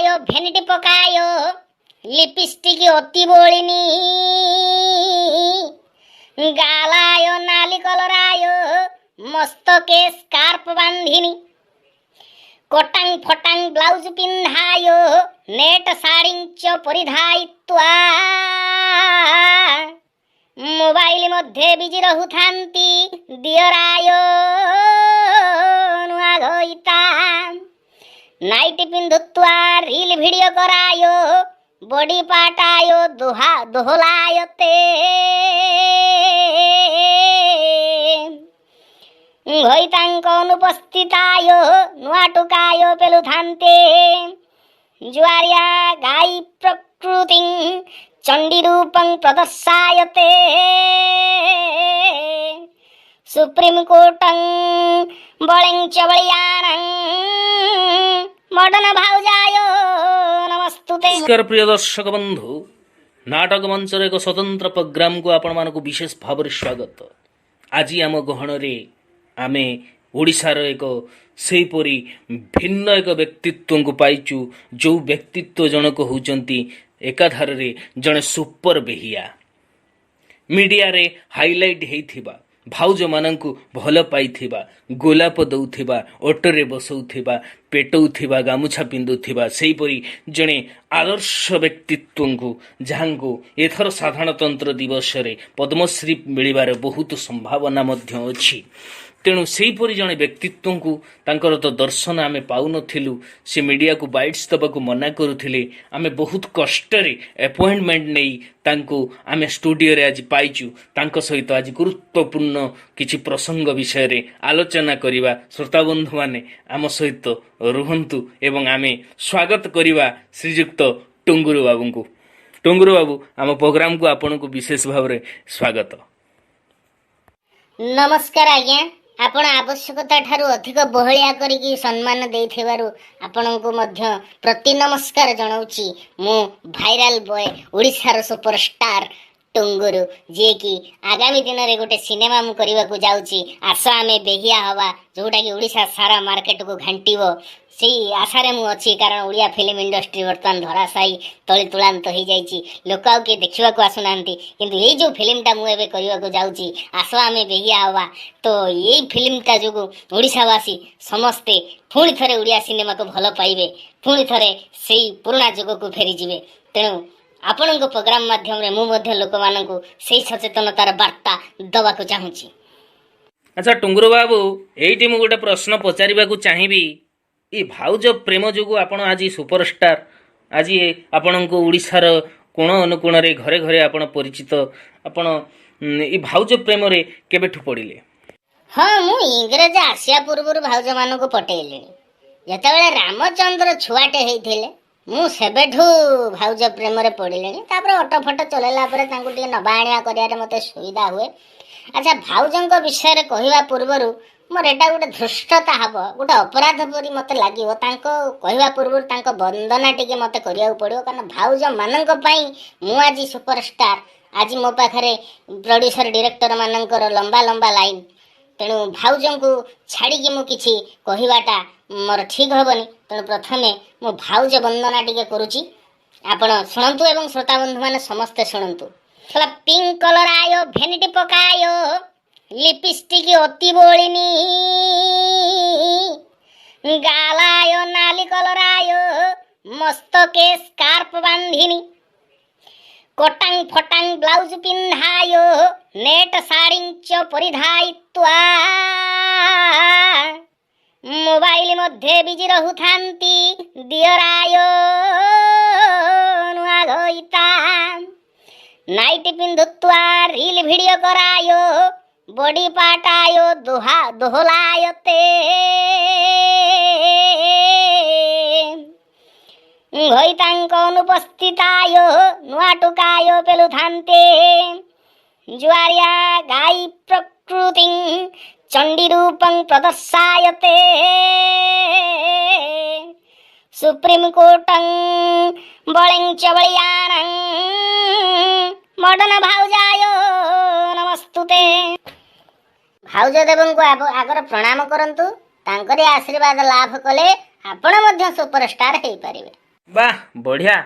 ଆୟ ଭେନିଟି ପକାୟ, ଲିପିଷ୍ଟିକ୍ ଅତି ବୋଳିନି, ଗାଲାୟ ନାଲି କଲରାୟ, ମସ୍ତକେ ସ୍କାର୍ପ ବାନ୍ଧିନି, କଟାଂ ଫଟାଂ ବ୍ଲାଉଜ ପିନ୍ଧାୟ, ନେଟ ଶାଢ଼ୀ ଚ ପରିଧାୟିତ୍ୱା, ମୋବାଇଲ ମଧ୍ୟ ବିଜି ରହୁଥାନ୍ତି, ଦିଅରାୟ ନୂଆ ଘଇତା, ନାଇଟି ପିନ୍ଧୁତ୍ୱା ରିଲ୍ ଭିଡ଼ିଓ କରାୟ, ବଡି ପାଟାୟ ଦୋହା ଦୋହଲାୟତେ, ଘଇତାଙ୍କ ଅନୁପସ୍ଥିତାୟ ନୂଆ ଟୁକାୟ ପେଲୁଥାନ୍ତେ, ଜୁଆରିଆ ଗାଈ ପ୍ରକୃତି ଚଣ୍ଡୀ ରୂପଂ ପ୍ରଦର୍ଶାୟତେ, ସୁପ୍ରିମକୋର୍ଟଂ ବଳେଂ ଚ ବଳିୟାନଂ ମଡନ ଭାଉଜାୟ ନମସ୍ତୁତେ। ନମସ୍କାର ପ୍ରିୟ ଦର୍ଶକ ବନ୍ଧୁ, ନାଟକ ମଞ୍ଚର ଏକ ସ୍ୱତନ୍ତ୍ର ପ୍ରୋଗ୍ରାମକୁ ଆପଣମାନଙ୍କୁ ବିଶେଷ ଭାବରେ ସ୍ୱାଗତ। ଆଜି ଆମ ଗହଣରେ ଆମେ ଓଡ଼ିଶାର ଏକ ସେହିପରି ଭିନ୍ନ ଏକ ବ୍ୟକ୍ତିତ୍ୱଙ୍କୁ ପାଇଛୁ, ଯେଉଁ ବ୍ୟକ୍ତିତ୍ୱ ଜଣକ ହେଉଛନ୍ତି ଏକାଧାରରେ ଜଣେ ସୁପର ବେହିଆ, ମିଡ଼ିଆରେ ହାଇଲାଇଟ୍ ହେଇଥିବା, ଭାଉଜମାନଙ୍କୁ ଭଲ ପାଇଥିବା, ଗୋଲାପ ଦଉଥିବା, ଅଟୋରେ ବସଉଥିବା, ପେଟଉଥିବା, ଗାମୁଛା ପିନ୍ଧୁଥିବା ସେହିପରି ଜଣେ ଆଦର୍ଶ ବ୍ୟକ୍ତିତ୍ୱଙ୍କୁ, ଯାହାଙ୍କୁ ଏଥର ସାଧାରଣତନ୍ତ୍ର ଦିବସରେ ପଦ୍ମଶ୍ରୀ ମିଳିବାର ବହୁତ ସମ୍ଭାବନା ମଧ୍ୟ ଅଛି। ତେଣୁ ସେହିପରି ଜଣେ ବ୍ୟକ୍ତିତ୍ୱଙ୍କୁ, ତାଙ୍କର ତ ଦର୍ଶନ ଆମେ ପାଉନଥିଲୁ, ସେ ମିଡ଼ିଆକୁ ବାଇଟ୍ସ ଦେବାକୁ ମନା କରୁଥିଲେ। ଆମେ ବହୁତ କଷ୍ଟରେ ଆପଏଣ୍ଟମେଣ୍ଟ ନେଇ ତାଙ୍କୁ ଆମେ ଷ୍ଟୁଡ଼ିଓରେ ଆଜି ପାଇଛୁ। ତାଙ୍କ ସହିତ ଆଜି ଗୁରୁତ୍ୱପୂର୍ଣ୍ଣ କିଛି ପ୍ରସଙ୍ଗ ବିଷୟରେ ଆଲୋଚନା କରିବା। ଶ୍ରୋତାବନ୍ଧୁମାନେ ଆମ ସହିତ ରୁହନ୍ତୁ ଏବଂ ଆମେ ସ୍ୱାଗତ କରିବା ଶ୍ରୀଯୁକ୍ତ ଟୁଙ୍ଗୁରୁ ବାବୁଙ୍କୁ। ଟୁଙ୍ଗୁରୁ ବାବୁ, ଆମ ପ୍ରୋଗ୍ରାମକୁ ଆପଣଙ୍କୁ ବିଶେଷ ଭାବରେ ସ୍ୱାଗତ। ନମସ୍କାର ଆଜ୍ଞା। ଆପଣ ଆବଶ୍ୟକତା ଠାରୁ ଅଧିକ ବହଳିଆ କରିକି ସମ୍ମାନ ଦେଇଥିବାରୁ ଆପଣଙ୍କୁ ମଧ୍ୟ ପ୍ରତି ନମସ୍କାର ଜଣାଉଛି। ମୁଁ ଭାଇରାଲ ବୟ, ଓଡ଼ିଶାର ସୁପରଷ୍ଟାର ଟୁଙ୍ଗୁରୁ, ଯିଏକି ଆଗାମୀ ଦିନରେ ଗୋଟେ ସିନେମା ମୁଁ କରିବାକୁ ଯାଉଛି, ଆସ ଆମେ ବେହିଆ ହବା, ଯୋଉଟାକି ଓଡ଼ିଶା ସାରା ମାର୍କେଟକୁ ଘାଣ୍ଟିବ। ସେଇ ଆଶାରେ ମୁଁ ଅଛି, କାରଣ ଓଡ଼ିଆ ଫିଲ୍ମ ଇଣ୍ଡଷ୍ଟ୍ରି ବର୍ତ୍ତମାନ ଧରାଶାୟୀ, ତଳିତୁଳାନ୍ତ ହେଇଯାଇଛି। ଲୋକ ଆଉ କିଏ ଦେଖିବାକୁ ଆସୁନାହାନ୍ତି। କିନ୍ତୁ ଏଇ ଯୋଉ ଫିଲ୍ମଟା ମୁଁ ଏବେ କରିବାକୁ ଯାଉଛି, ଆସ ଆମେ ବେହିଆ ହବା, ତ ଏଇ ଫିଲ୍ମଟା ଯୋଗୁଁ ଓଡ଼ିଶାବାସୀ ସମସ୍ତେ ପୁଣି ଥରେ ଓଡ଼ିଆ ସିନେମାକୁ ଭଲ ପାଇବେ, ପୁଣି ଥରେ ସେଇ ପୁରୁଣା ଯୁଗକୁ ଫେରିଯିବେ। ତେଣୁ ଆପଣଙ୍କ ପ୍ରୋଗ୍ରାମ ମାଧ୍ୟମରେ ମୁଁ ମଧ୍ୟ ଲୋକମାନଙ୍କୁ ସେଇ ସଚେତନତାର ବାର୍ତ୍ତା ଦବାକୁ ଚାହୁଁଛି। ଆଚ୍ଛା ଟୁଙ୍ଗୁରୁ ବାବୁ, ଏଇଠି ମୁଁ ଗୋଟେ ପ୍ରଶ୍ନ ପଚାରିବାକୁ ଚାହିଁବି। ଏ ଭାଉଜ ପ୍ରେମ ଯୋଗୁଁ ଆପଣ ଆଜି ସୁପରଷ୍ଟାର, ଆଜି ଆପଣଙ୍କୁ ଓଡ଼ିଶାର କୋଣ ଅନୁକୋଣରେ ଘରେ ଘରେ ଆପଣ ପରିଚିତ। ଆପଣ ଏ ଭାଉଜ ପ୍ରେମରେ କେବେଠୁ ପଡ଼ିଲେ? ହଁ, ମୁଁ ଇଂରେଜ ଆସିବା ପୂର୍ବରୁ ଭାଉଜମାନଙ୍କୁ ପଟେଇଲିଣି। ଯେତେବେଳେ ରାମଚନ୍ଦ୍ର ଛୁଆଟେ ହେଇଥିଲେ, ମୁଁ ସେବେଠୁ ଭାଉଜ ପ୍ରେମରେ ପଡ଼ିଲିଣି। ତାପରେ ଅଟୋ ଫଟୋ ଚଲେଇଲା ପରେ ତାଙ୍କୁ ଟିକେ ନବା ଆଣିବା କରିବାରେ ମୋତେ ସୁବିଧା ହୁଏ। ଆଚ୍ଛା, ଭାଉଜଙ୍କ ବିଷୟରେ କହିବା ପୂର୍ବରୁ ମୋର ଏଇଟା ଗୋଟେ ଧୃଷ୍ଟତା ହବ, ଗୋଟେ ଅପରାଧ ପରି ମୋତେ ଲାଗିବ। ତାଙ୍କ କହିବା ପୂର୍ବରୁ ତାଙ୍କ ବନ୍ଦନା ଟିକେ ମୋତେ କରିବାକୁ ପଡ଼ିବ, କାରଣ ଭାଉଜମାନଙ୍କ ପାଇଁ ମୁଁ ଆଜି ସୁପରଷ୍ଟାର। ଆଜି ମୋ ପାଖରେ ପ୍ରଡ୍ୟୁସର ଡିରେକ୍ଟର ମାନଙ୍କର ଲମ୍ବା ଲମ୍ବା ଲାଇନ୍। ତେଣୁ ଭାଉଜଙ୍କୁ ଛାଡ଼ିକି ମୁଁ କିଛି କହିବାଟା ମୋର ଠିକ୍ ହେବନି। ତେଣୁ ପ୍ରଥମେ ମୁଁ ଭାଉଜ ବନ୍ଦନା ଟିକେ କରୁଛି, ଆପଣ ଶୁଣନ୍ତୁ ଏବଂ ଶ୍ରୋତା ବନ୍ଧୁମାନେ ସମସ୍ତେ ଶୁଣନ୍ତୁ। ହେଲା, ପିଙ୍କ କଲର ଆୟ ଭେନିଟି ପକାୟ, ଲିପିଷ୍ଟିକ୍ ଅତି ବୋଳିନି, ଗାଲାୟ ନାଲି କଲରାୟ, ମସ୍ତକେ ସ୍କାର୍ପ ବାନ୍ଧିନି, କଟାଂ ଫଟାଂ ବ୍ଲାଉଜ ପିନ୍ଧାୟ, ନେଟ ଶାଢ଼ୀ ଚ ପରିଧାୟିତ୍ୱା, ମୋବାଇଲ ମଧ୍ୟ ବିଜି ରହୁଥାନ୍ତି, ଦିଅରାୟ ନୂଆ ଘଇତା, ନାଇଟି ପିନ୍ଧୁତ୍ୱା ରିଲ୍ ଭିଡ଼ିଓ କରାୟ, ବଡି ପାଟାୟ ଦୋହା ଦୋହଲାୟତେ, ଘଇତାଙ୍କ ଅନୁପସ୍ଥିତାୟ ନୂଆ ଟୁକାୟ ପେଲୁଥାନ୍ତେ, ଜୁଆରିଆ ଗାଈ ପ୍ରକୃତି ଚଣ୍ଡୀ ରୂପଂ ପ୍ରଦର୍ଶାୟତେ, ସୁପ୍ରିମକୋର୍ଟଂ ବଳେଂ ଚ ବଳିୟାନଂ ମଡନ ଭାଉଜାୟ ନମସ୍ତୁତେ। ଭାଉଜ ଦେବଙ୍କୁ ଆଗର ପ୍ରଣାମ କରନ୍ତୁ। ତାଙ୍କରି ଆଶୀର୍ବାଦ ଲାଭ କଲେ ଆପଣ ମଧ୍ୟ ସୁପରଷ୍ଟାର ହେଇପାରିବେ। ବାଃ ବଢ଼ିଆ।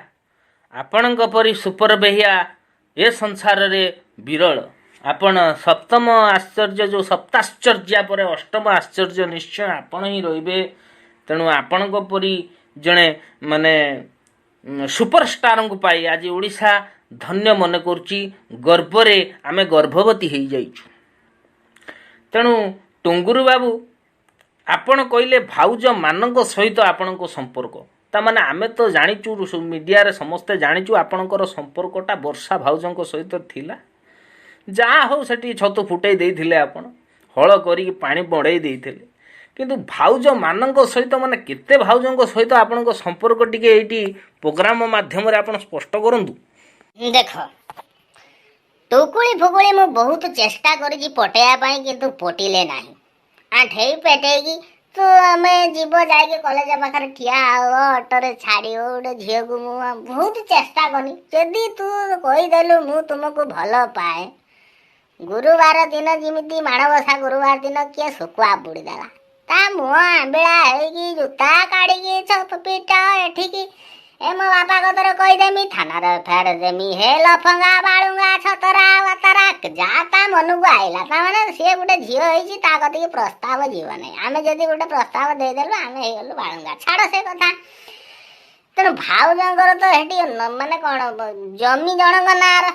ଆପଣଙ୍କ ପରି ସୁପର ବେହିଆ ଏ ସଂସାରରେ ବିରଳ। ଆପଣ ସପ୍ତମ ଆଶ୍ଚର୍ଯ୍ୟ, ଯେଉଁ ସପ୍ତାଶ୍ଚର୍ଯ୍ୟା ପରେ ଅଷ୍ଟମ ଆଶ୍ଚର୍ଯ୍ୟ ନିଶ୍ଚୟ ଆପଣ ହିଁ ରହିବେ। ତେଣୁ ଆପଣଙ୍କ ପରି ଜଣେ ମାନେ ସୁପରଷ୍ଟାରଙ୍କୁ ପାଇ ଆଜି ଓଡ଼ିଶା ଧନ୍ୟ ମନେ କରୁଛି। ଗର୍ବରେ ଆମେ ଗର୍ଭବତୀ ହେଇଯାଇଛୁ। ତେଣୁ ଟୁଙ୍ଗୁରୁ ବାବୁ, ଆପଣ କହିଲେ ଭାଉଜମାନଙ୍କ ସହିତ ଆପଣଙ୍କ ସମ୍ପର୍କ, ତାମାନେ ଆମେ ତ ଜାଣିଛୁ, ମିଡ଼ିଆରେ ସମସ୍ତେ ଜାଣିଛୁ ଆପଣଙ୍କର ସମ୍ପର୍କଟା ବର୍ଷା ଭାଉଜଙ୍କ ସହିତ ଥିଲା। ଯାହା ହଉ, ସେଠି ଛତୁ ଫୁଟେଇ ଦେଇଥିଲେ ଆପଣ, ହଳ କରିକି ପାଣି ବଢ଼େଇ ଦେଇଥିଲେ। କିନ୍ତୁ ଭାଉଜମାନଙ୍କ ସହିତ ମାନେ କେତେ ଭାଉଜଙ୍କ ସହିତ ଆପଣଙ୍କ ସମ୍ପର୍କ, ଟିକେ ଏଇଠି ପ୍ରୋଗ୍ରାମ ମାଧ୍ୟମରେ ଆପଣ ସ୍ପଷ୍ଟ କରନ୍ତୁ। ଦେଖ, ଟୁକୁଳି ଫୁକୁଳି ମୁଁ ବହୁତ ଚେଷ୍ଟା କରିଛି ପଟେଇବା ପାଇଁ, କିନ୍ତୁ ପଟିଲେ ନାହିଁ। ଆଣ୍ଠେଇ ପେଟେଇକି ତୁ ଆମେ ଯିବ, ଯାଇକି କଲେଜ ପାଖରେ ଠିଆ ହବ, ଅଟୋରେ ଛାଡ଼ିବ ଗୋଟେ ଝିଅକୁ, ମୁଁ ବହୁତ ଚେଷ୍ଟା କଲି। ଯଦି ତୁ କହିଦେଲୁ ମୁଁ ତୁମକୁ ଭଲ ପାଏ, ଗୁରୁବାର ଦିନ ଯେମିତି ମାଣବସା ଗୁରୁବାର ଦିନ କିଏ ଶୁଖୁଆ ବୁଡ଼ିଦେଲା, ତା ମୁହଁ ଆମ୍ବିଳା ହେଇକି ଜୁତା କାଢ଼ିକି ଛତୁ ପିଟ ଏଠିକି, ଏ ମୋ ବାପା କତରେ କହିଦେମି, ଥାନାରେ ଫେର ଦେମି, ହେ ଲଫଙ୍ଗା ବାଳୁଙ୍ଗା ଛତରା ବତରା ଯା ତା ମନକୁ ଆଇଲା। ତା ମାନେ ସିଏ ଗୋଟେ ଝିଅ ହେଇଛି, ତା କତିକି ପ୍ରସ୍ତାବ ଯିବ ନାହିଁ। ଆମେ ଯଦି ଗୋଟେ ପ୍ରସ୍ତାବ ଦେଇଦେଲୁ, ଆମେ ହେଇଗଲୁ ବାଳୁଙ୍ଗା। ଛାଡ଼ ସେ କଥା। ତେଣୁ ଭାଉଜଙ୍କର ତ ହେଠି ମାନେ କ'ଣ, ଜମି ଜଣଙ୍କ ନାଁର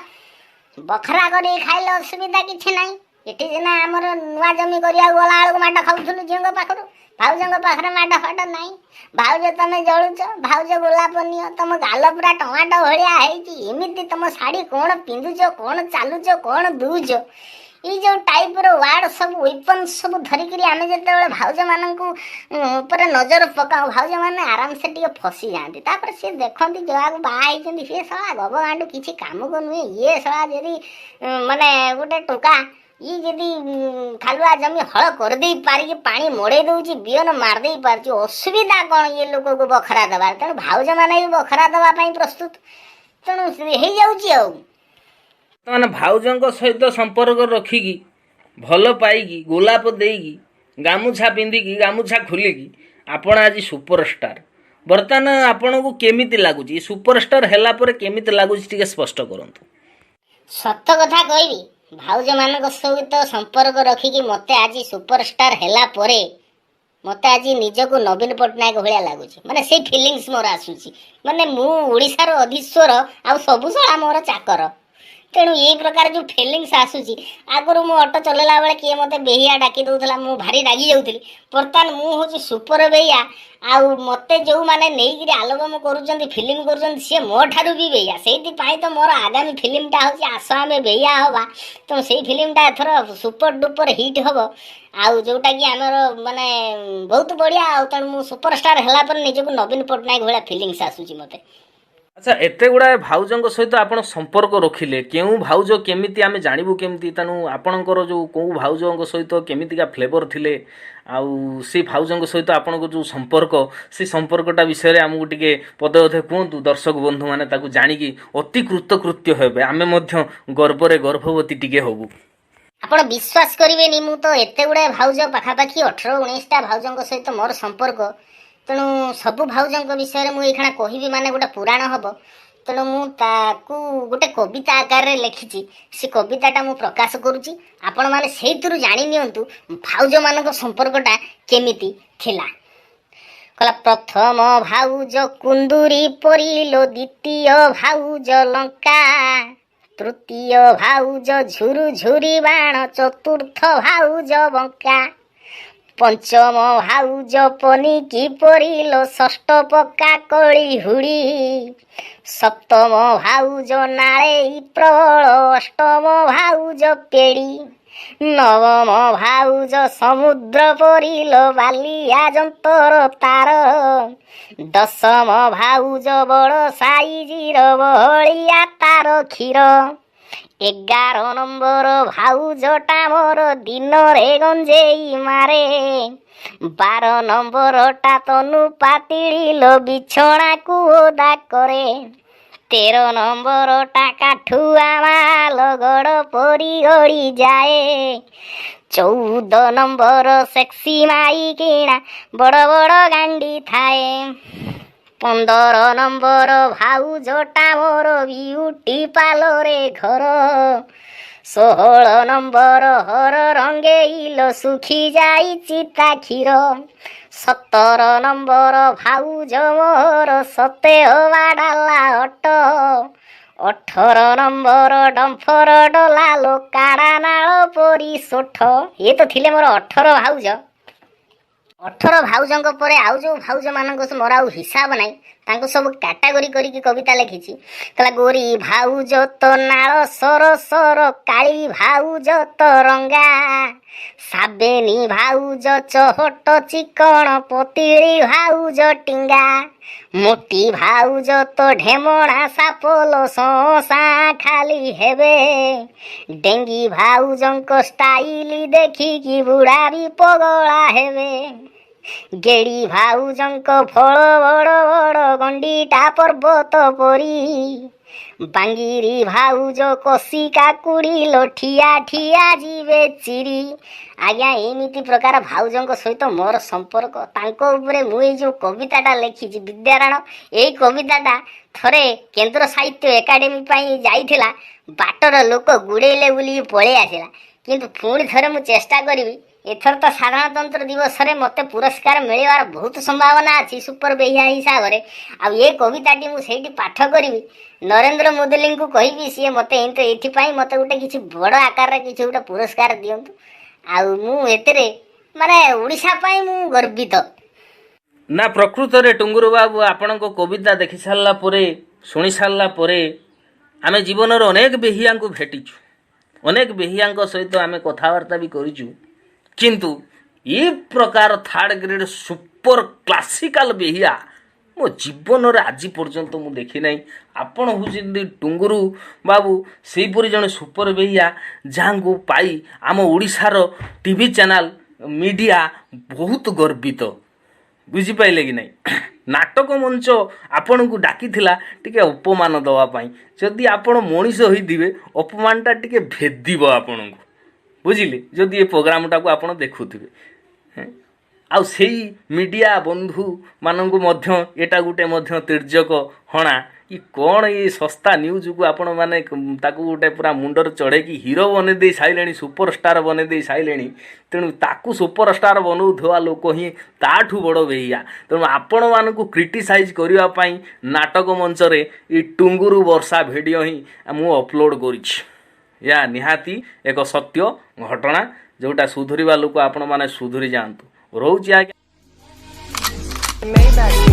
ବଖରା କରିକି ଖାଇଲେ ଅସୁବିଧା କିଛି ନାହିଁ। ଏଠି ସିନା ଆମର ନୂଆ ଜମି କରିବାକୁ ଗଲା ବେଳକୁ ମାଡ଼ ଖାଉଥିଲୁ ଝିଅଙ୍କ ପାଖରୁ, ଭାଉଜଙ୍କ ପାଖରେ ମାଡ଼ ଫାଡ଼ ନାହିଁ। ଭାଉଜ ତମେ ଜଳୁଛ, ଭାଉଜ ଗୋଲାପ ନିଅ, ତମ ଗାଲ ପୁରା ଟମାଟୋ ଭଳିଆ ହେଇଛି, ଏମିତି ତମ ଶାଢ଼ୀ କ'ଣ ପିନ୍ଧୁଛ, କ'ଣ ଚାଲୁଛ, କ'ଣ ଦଉଛ, ଏଇ ଯେଉଁ ଟାଇପ୍ର ୱାର୍ଡ଼ ସବୁ, ୱେପନ୍ ସବୁ ଧରିକିରି ଆମେ ଯେତେବେଳେ ଭାଉଜମାନଙ୍କୁ ଉପରେ ନଜର ପକାଉ, ଭାଉଜମାନେ ଆରାମସେ ଟିକେ ଫସିଯାଆନ୍ତି। ତାପରେ ସିଏ ଦେଖନ୍ତି ଯାହାକୁ ବାହା ହେଇଛନ୍ତି, ସିଏ ଶଳା ଗବ ଗାଣ୍ଡୁ କିଛି କାମକୁ ନୁହେଁ। ଇଏ ଶଳା ଯଦି ମାନେ ଗୋଟେ ଟୋକା, ଇଏ ଯଦି ଖାଲୁଆ ଜମି ହଳ କରିଦେଇ ପାରିକି ପାଣି ମଡ଼େଇ ଦଉଛି, ବିହନ ମାରିଦେଇ ପାରୁଛି, ଅସୁବିଧା କ'ଣ ଇଏ ଲୋକକୁ ବଖରା ଦେବାରେ? ତେଣୁ ଭାଉଜମାନେ ବି ବଖରା ଦେବା ପାଇଁ ପ୍ରସ୍ତୁତ। ତେଣୁ ହେଇଯାଉଛି ଆଉ। ମାନେ ଭାଉଜଙ୍କ ସହିତ ସମ୍ପର୍କ ରଖିକି, ଭଲ ପାଇକି, ଗୋଲାପ ଦେଇକି, ଗାମୁଛା ପିନ୍ଧିକି, ଗାମୁଛା ଖୋଲିକି ଆପଣ ଆଜି ସୁପରଷ୍ଟାର। ବର୍ତ୍ତମାନ ଆପଣଙ୍କୁ କେମିତି ଲାଗୁଛି? ସୁପରଷ୍ଟାର ହେଲା ପରେ କେମିତି ଲାଗୁଛି, ଟିକେ ସ୍ପଷ୍ଟ କରନ୍ତୁ। ସତ କଥା କହିବି, ଭାଉଜମାନଙ୍କ ସହିତ ସମ୍ପର୍କ ରଖିକି ମୋତେ ଆଜି ସୁପରଷ୍ଟାର ହେଲା ପରେ ମୋତେ ଆଜି ନିଜକୁ ନବୀନ ପଟ୍ଟନାୟକ ଭଳିଆ ଲାଗୁଛି। ମାନେ ସେଇ ଫିଲିଙ୍ଗସ୍ ମୋର ଆସୁଛି, ମାନେ ମୁଁ ଓଡ଼ିଶାର ଅଧୀଶ୍ୱର ଆଉ ସବୁ ଶଳା ମୋର ଚାକର। ତେଣୁ ଏଇ ପ୍ରକାର ଯେଉଁ ଫିଲିଙ୍ଗସ୍ ଆସୁଛି। ଆଗରୁ ମୁଁ ଅଟୋ ଚଲେଇଲା ବେଳେ କିଏ ମୋତେ ବେହିଆ ଡାକି ଦେଉଥିଲା, ମୁଁ ଭାରି ରାଗି ଯାଉଥିଲି। ବର୍ତ୍ତମାନ ମୁଁ ହେଉଛି ସୁପର ବେହିଆ, ଆଉ ମୋତେ ଯେଉଁମାନେ ନେଇକିରି ଆଲବମ୍ କରୁଛନ୍ତି, ଫିଲ୍ମ କରୁଛନ୍ତି, ସିଏ ମୋ ଠାରୁ ବି ବେହିଆ। ସେଇଥିପାଇଁ ତ ମୋର ଆଗାମୀ ଫିଲ୍ମଟା ହେଉଛି ଆସ ଆମେ ବେହିଆ ହବା। ତ ସେଇ ଫିଲ୍ମଟା ଏଥର ସୁପର ଡୁପର ହିଟ୍ ହବ, ଆଉ ଯେଉଁଟାକି ଆମର ମାନେ ବହୁତ ବଢ଼ିଆ। ଆଉ ତେଣୁ ମୁଁ ସୁପରଷ୍ଟାର ହେଲା ପରେ ନିଜକୁ ନବୀନ ପଟ୍ଟନାୟକ ଭଳିଆ ଫିଲିଙ୍ଗସ୍ ଆସୁଛି ମୋତେ। ଆଚ୍ଛା, ଏତେ ଗୁଡ଼ାଏ ଭାଉଜଙ୍କ ସହିତ ଆପଣ ସମ୍ପର୍କ ରଖିଲେ, କେଉଁ ଭାଉଜ କେମିତି ଆମେ ଜାଣିବୁ କେମିତି? ତେଣୁ ଆପଣଙ୍କର ଯେଉଁ କେଉଁ ଭାଉଜଙ୍କ ସହିତ କେମିତିକା ଫ୍ଲେଭର ଥିଲେ, ଆଉ ସେଇ ଭାଉଜଙ୍କ ସହିତ ଆପଣଙ୍କ ଯେଉଁ ସମ୍ପର୍କ, ସେ ସମ୍ପର୍କଟା ବିଷୟରେ ଆମକୁ ଟିକେ ପଦେ ଅଧେ କୁହନ୍ତୁ। ଦର୍ଶକ ବନ୍ଧୁମାନେ ତାକୁ ଜାଣିକି ଅତି କୃତକୃତ୍ୟ ହେବେ, ଆମେ ମଧ୍ୟ ଗର୍ବରେ ଗର୍ଭବତୀ ଟିକେ ହବୁ। ଆପଣ ବିଶ୍ୱାସ କରିବେନି, ମୁଁ ତ ଏତେ ଗୁଡ଼ାଏ ଭାଉଜ, ପାଖାପାଖି 18-19ଟା ଭାଉଜଙ୍କ ସହିତ ମୋର ସମ୍ପର୍କ। ତେଣୁ ସବୁ ଭାଉଜଙ୍କ ବିଷୟରେ ମୁଁ ଏଇକ୍ଷଣା କହିବି ମାନେ ଗୋଟେ ପୁରାଣ ହବ। ତେଣୁ ମୁଁ ତାକୁ ଗୋଟେ କବିତା ଆକାରରେ ଲେଖିଛି, ସେ କବିତାଟା ମୁଁ ପ୍ରକାଶ କରୁଛି। ଆପଣମାନେ ସେଇଥିରୁ ଜାଣି ନିଅନ୍ତୁ ଭାଉଜମାନଙ୍କ ସମ୍ପର୍କଟା କେମିତି ଥିଲା। କହିଲା, ପ୍ରଥମ ଭାଉଜ କୁନ୍ଦୁରି ପରିଲୋ, ଦ୍ୱିତୀୟ ଭାଉଜ ଲଙ୍କା, ତୃତୀୟ ଭାଉଜ ଝୁରୁ ଝୁରି ବାଣ, ଚତୁର୍ଥ ଭାଉଜ ବଙ୍କା, ପଞ୍ଚମ ଭାଉଜ ପନିକି ପରିଲୋ, ଷଷ୍ଠ ପକ୍କା କଳି ହୁଡ଼ି, ସପ୍ତମ ଭାଉଜ ନାଳେଇ ପ୍ରବଳ, ଅଷ୍ଟମ ଭାଉଜ ପେଡ଼ି, ନବମ ଭାଉଜ ସମୁଦ୍ର ପରିଲୋ, ବାଲିଆ ଯନ୍ତର ତାର, ଦଶମ ଭାଉଜ ବଡ଼ ସାଇଜିର, ବହଳିଆ ତାର କ୍ଷୀର, 11 ନମ୍ବର ଭାଉଜଟା ମୋର ଦିନରେ ଗଞ୍ଜେଇ ମାରେ, 12 ନମ୍ବରଟା ତନୁ ପାତିଳିଲୋ, ବିଛଣାକୁ ଓଦା କରେ, 13 ନମ୍ବରଟା କାଠୁଆ ମାଲ, ଗଡ଼ ପରି ଗଡ଼ି ଯାଏ, 14 ନମ୍ବର ସେକ୍ସି ମାଇକିଣା, ବଡ଼ ବଡ଼ ଗାଣ୍ଡି ଥାଏ। 15 ନମ୍ବର ଭାଉଜଟା ମୋର ବିୟୁଟି ପାର୍ଲରେ ଘର। 16 ନମ୍ବର ହର ରଙ୍ଗେଇଲ, ଶୁଖି ଯାଇଛି ତା କ୍ଷୀର। 17 ନମ୍ବର ଭାଉଜ ମୋର ସତେ ହବା ଡାଲା ଅଟ। 18 ନମ୍ବର ଡମ୍ଫର ଡଲା ଲୋ, କାଡ଼ା ନାଳ ପରି ସୋଠ। ଇଏ ତ ଥିଲେ ମୋର 18 ଭାଉଜ। 18 ଭାଉଜଙ୍କ ପରେ ଆଉ ଯୋଉ ଭାଉଜମାନଙ୍କ ମୋର ଆଉ ହିସାବ ନାହିଁ, ତାଙ୍କୁ ସବୁ କାଟାଗୋରୀ କରିକି କବିତା ଲେଖିଛି। କହିଲା, ଗୋରି ଭାଉଜ ତ ନାଳ ସର ସର, କାଳି ଭାଉଜ ତ ରଙ୍ଗା, ସାବେନି ଭାଉଜ ଚହଟ ଚିକଣ, ପତିଳି ଭାଉଜ ଟିଙ୍ଗା, ମୋଟି ଭାଉଜ ତ ଢେମଣା ସାପଲ, ସଁ ଖାଲି ହେବେ, ଡେଙ୍ଗି ଭାଉଜଙ୍କ ଷ୍ଟାଇଲି ଦେଖିକି ବୁଢ଼ା ବି ପଗଳା ହେବେ, ଗେଡ଼ି ଭାଉଜଙ୍କ ଫଳ ବଡ଼ ବଡ଼, ଗଣ୍ଡିଟା ପର୍ବତ ପରି, ବାଙ୍ଗିରି ଭାଉଜ କଷି କାକୁଡ଼ି ଲୋ, ଠିଆ ଠିଆ ଯିବେ ଚିରି। ଆଜ୍ଞା, ଏମିତି ପ୍ରକାର ଭାଉଜଙ୍କ ସହିତ ମୋର ସମ୍ପର୍କ। ତାଙ୍କ ଉପରେ ମୁଁ ଏଇ ଯେଉଁ କବିତାଟା ଲେଖିଛି, ବିଦ୍ୟାରାଣ, ଏଇ କବିତାଟା ଥରେ କେନ୍ଦ୍ର ସାହିତ୍ୟ ଏକାଡେମୀ ପାଇଁ ଯାଇଥିଲା। ବାଟର ଲୋକ ଗୁଡ଼େଇଲେ ବୁଲିକି ପଳେଇ ଆସିଲା। କିନ୍ତୁ ପୁଣି ଥରେ ମୁଁ ଚେଷ୍ଟା କରିବି। ଏଥର ତ ସାଧାରଣତନ୍ତ୍ର ଦିବସରେ ମୋତେ ପୁରସ୍କାର ମିଳିବାର ବହୁତ ସମ୍ଭାବନା ଅଛି ସୁପର ବେହିଆ ହିସାବରେ। ଆଉ ଏ କବିତାଟି ମୁଁ ସେଇଠି ପାଠ କରିବି, ନରେନ୍ଦ୍ର ମୋଦିଙ୍କୁ କହିବି, ସିଏ ମୋତେ ଏମିତି ଏଥିପାଇଁ ମୋତେ ଗୋଟେ କିଛି ବଡ଼ ଆକାରରେ କିଛି ଗୋଟେ ପୁରସ୍କାର ଦିଅନ୍ତୁ। ଆଉ ମୁଁ ଏଥିରେ ମାନେ ଓଡ଼ିଶା ପାଇଁ ମୁଁ ଗର୍ବିତ। ନା, ପ୍ରକୃତରେ ଟୁଙ୍ଗୁରୁ ବାବୁ, ଆପଣଙ୍କ କବିତା ଦେଖି ସାରିଲା ପରେ, ଶୁଣି ସାରିଲା ପରେ, ଆମେ ଜୀବନର ଅନେକ ବେହିଆଙ୍କୁ ଭେଟିଛୁ, ଅନେକ ବେହିଆଙ୍କ ସହିତ ଆମେ କଥାବାର୍ତ୍ତା ବି କରିଛୁ, କିନ୍ତୁ ଏ ପ୍ରକାର ଥାର୍ଡ଼ ଗ୍ରେଡ୍ ସୁପର କ୍ଲାସିକାଲ ବେହିଆ ମୋ ଜୀବନରେ ଆଜି ପର୍ଯ୍ୟନ୍ତ ମୁଁ ଦେଖିନାହିଁ। ଆପଣ ହେଉଛନ୍ତି ଟୁଙ୍ଗୁରୁ ବାବୁ ସେହିପରି ଜଣେ ସୁପର ବେହିଆ, ଯାହାଙ୍କୁ ପାଇ ଆମ ଓଡ଼ିଶାର ଟିଭି ଚ୍ୟାନେଲ୍, ମିଡ଼ିଆ ବହୁତ ଗର୍ବିତ। ବୁଝିପାରିଲେ କି ନାହିଁ? ନାଟକ ମଞ୍ଚ ଆପଣଙ୍କୁ ଡାକିଥିଲା ଟିକେ ଅପମାନ ଦେବା ପାଇଁ। ଯଦି ଆପଣ ମଣିଷ ହୋଇଥିବେ, ଅପମାନଟା ଟିକେ ଭେଦିବ ଆପଣଙ୍କୁ, ବୁଝିଲେ? ଯଦି ଏ ପ୍ରୋଗ୍ରାମଟାକୁ ଆପଣ ଦେଖୁଥିବେ ହେଁ? ଆଉ ସେଇ ମିଡ଼ିଆ ବନ୍ଧୁମାନଙ୍କୁ ମଧ୍ୟ ଏଇଟା ଗୋଟେ ମଧ୍ୟ ତୀର୍ଯ୍ୟକ ହଣା କି କ'ଣ? ଏ ଶସ୍ତା ନ୍ୟୁଜ୍କୁ ଆପଣମାନେ ତାକୁ ଗୋଟେ ପୁରା ମୁଣ୍ଡରେ ଚଢ଼େଇକି ହିରୋ ବନେଇ ଦେଇ ସାରିଲେଣି, ସୁପରଷ୍ଟାର ବନେଇ ଦେଇ ସାରିଲେଣି। ତେଣୁ ତାକୁ ସୁପରଷ୍ଟାର ବନଉଥିବା ଲୋକ ହିଁ ତାଠୁ ବଡ଼ ବେହିଆ। ତେଣୁ ଆପଣମାନଙ୍କୁ କ୍ରିଟିସାଇଜ୍ କରିବା ପାଇଁ ନାଟକ ମଞ୍ଚରେ ଏ ଟୁଙ୍ଗୁରୁ ବର୍ଷା ଭିଡ଼ିଓ ହିଁ ମୁଁ ଅପଲୋଡ଼ କରିଛି। ଏହା ନିହାତି ଏକ ସତ୍ୟ ଘଟଣା, ଯେଉଁଟା ସୁଧୁରିବା ଲୋକ ଆପଣମାନେ ସୁଧୁରି ଯାଆନ୍ତୁ। ରହୁଛି ଆଜ୍ଞା। Maybach.